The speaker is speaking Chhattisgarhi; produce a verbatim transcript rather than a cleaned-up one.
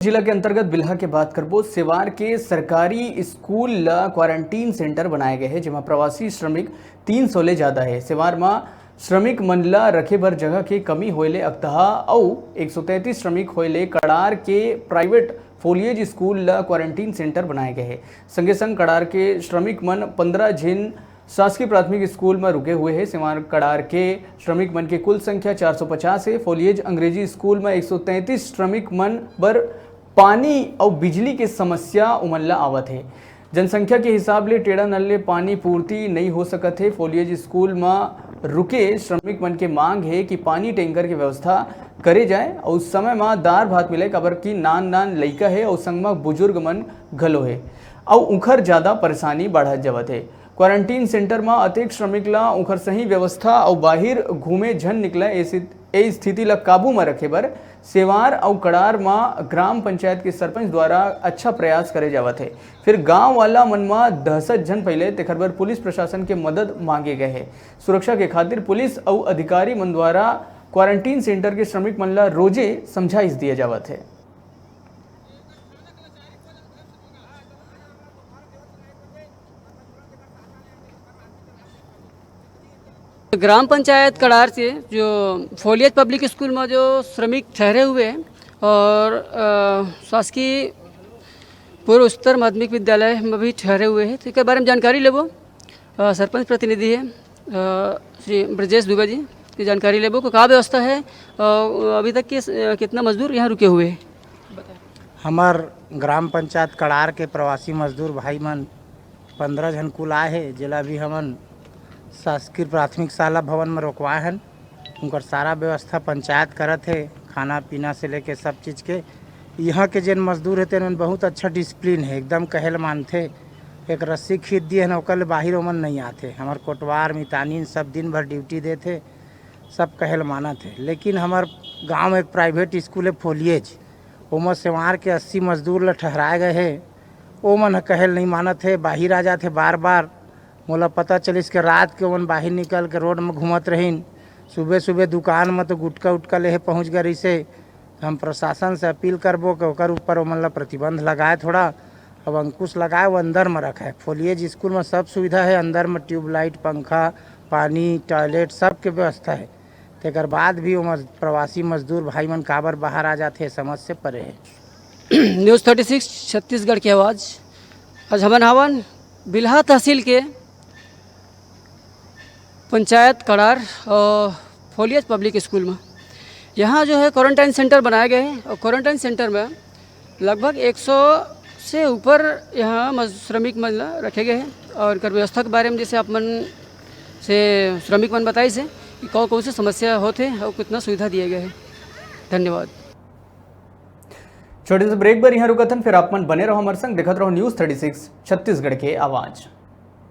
जिला के अंतर्गत बिल्हा के बात करबो, सेवार के सरकारी स्कूल ला क्वारंटीन सेंटर बनाए गए हे, जेमा प्रवासी श्रमिक तीन सौ ले ज्यादा हे। सेवार मा श्रमिक मन ला रखे बर जगह के कमी होए ले अकतहा अउ एक सौ तैंतीस श्रमिक होए ले कड़ार के प्राइवेट फोलियज स्कूल ला क्वारंटीन सेंटर बनाए गए हे। संगे संग कड़ार के श्रमिक मन पंद्रह झिन शासकीय प्राथमिक स्कूल म रुके हुए हे। सेवार कड़ार के श्रमिक मन के कुल संख्या चार सौ पचास हे। फोलियज अंग्रेजी स्कूल म एक सौ तैंतीस श्रमिक मन बर पानी अउ बिजली के समस्या उमन ला आवत हे। जनसंख्या के हिसाब ले टेढ़ा नल ले पानी पूर्ति नइ हो सकत हे। फोलियज स्कूल म रुके श्रमिक मन के मांग हे कि पानी टैंकर के व्यवस्था करे जाए अउ समय म दार भात मिले, काबर कि नान नान लइका हे अउ संग म बुजुर्ग मन घलो हे अउ उंखर ज्यादा परेशानी बढ़त जवत हे। क्वारंटीन सेंटर म अतेक श्रमिक ला उंखर सही व्यवस्था अउ बाहिर घूमे झन निकले, ए स्थिति ला काबू म रखे बर सेवार अउ कड़ार म ग्राम पंचायत के सरपंच द्वारा अच्छा प्रयास करे जावत हे। फिर गांव वाला मन म दहशत झन फैले, तेखर बर पुलिस प्रशासन के मदद मांगे गए हे। सुरक्षा के खातिर पुलिस अउ अधिकारी मन द्वारा क्वारंटीन सेंटर के श्रमिक मन ला रोजे समझाइश दिए जावत हे। ग्राम पंचायत कड़ार से जो फोलियज पब्लिक स्कूल में जो श्रमिक ठहरे हुए हैं और शासकीय पूर्व उच्चतर माध्यमिक विद्यालय में भी ठहरे हुए हैं, तो एक बारे में जानकारी लेबो। सरपंच प्रतिनिधि है श्री ब्रजेश दुबे जी की जानकारी लेबो को का व्यवस्था है, अभी तक के कितना मजदूर यहाँ रुके हुए हैं? हमार ग्राम पंचायत कड़ार के प्रवासी मजदूर भाई मन पंद्रह झन कुल आए हे, जेला भी हमन शासकीय प्राथमिक शाला भवन में रोकवाए हन। उनकर सारा व्यवस्था पंचायत करत हे, खाना पीना से लेके सब चीज़ के। यहाँ के जेन मजदूर हे तेन बहुत अच्छा डिसिप्लिन हे, एकदम कहेल मानथे। एक रस्सी खींच दिए हन, ओकर ले बाहिर ओमन नहीं आथे। हमार कोटवार मितानिन सब दिन भर ड्यूटी देथे, सब कहेल मानत हे। लेकिन हमार गांव में एक प्राइवेट स्कूल है फोलियज, ओमा सेवार के अस्सी मजदूर ल ठहराए गए हे। ओमन ह कहेल नहीं मानत हे, बाहिर आ जाथे बार बार। मोला पता चलिस के रात के ओमन बाहिर निकल के रोड में घूमत रहिन। सुबह सुबह दुकान में तो गुटका उटका लेहे पहुँच गए रहिसे। हम प्रशासन से अपील करबो कि ओकर ऊपर ओमन ला प्रतिबंध लगाए, थोड़ा अब अंकुश लगाए, वो अंदर में रखे। फोलियज स्कूल में सब सुविधा है, अंदर में ट्यूबलाइट, पंखा, पानी, टॉयलेट, सब के व्यवस्था है। तेकर बाद भी ओमन प्रवासी मजदूर भाई मन काबर बाहर आ जाथे, समझ से परे है। न्यूज़ थर्टी सिक्स छत्तीसगढ़ की आवाज़। आज हमन हवन बिल्हा तहसील के पंचायत कड़ार और फोलियज पब्लिक स्कूल में। यहाँ जो है क्वारंटाइन सेंटर बनाए गए हैं और क्वारंटाइन सेंटर में लगभग एक सौ से ऊपर यहाँ मज-, श्रमिक मन ला रखे गए हैं और इनकर व्यवस्था के बारे में जैसे आप मन से श्रमिक मन बताइस हे कि कौन कौन सी समस्या होत हे और कितना सुविधा दिए गए हैं। धन्यवाद। छोटे से ब्रेक बर यहाँ रुकत हन, फिर आप मन बने रहो हमारे संग, देखत रहो न्यूज़ थर्टी सिक्स छत्तीसगढ़ के आवाज़।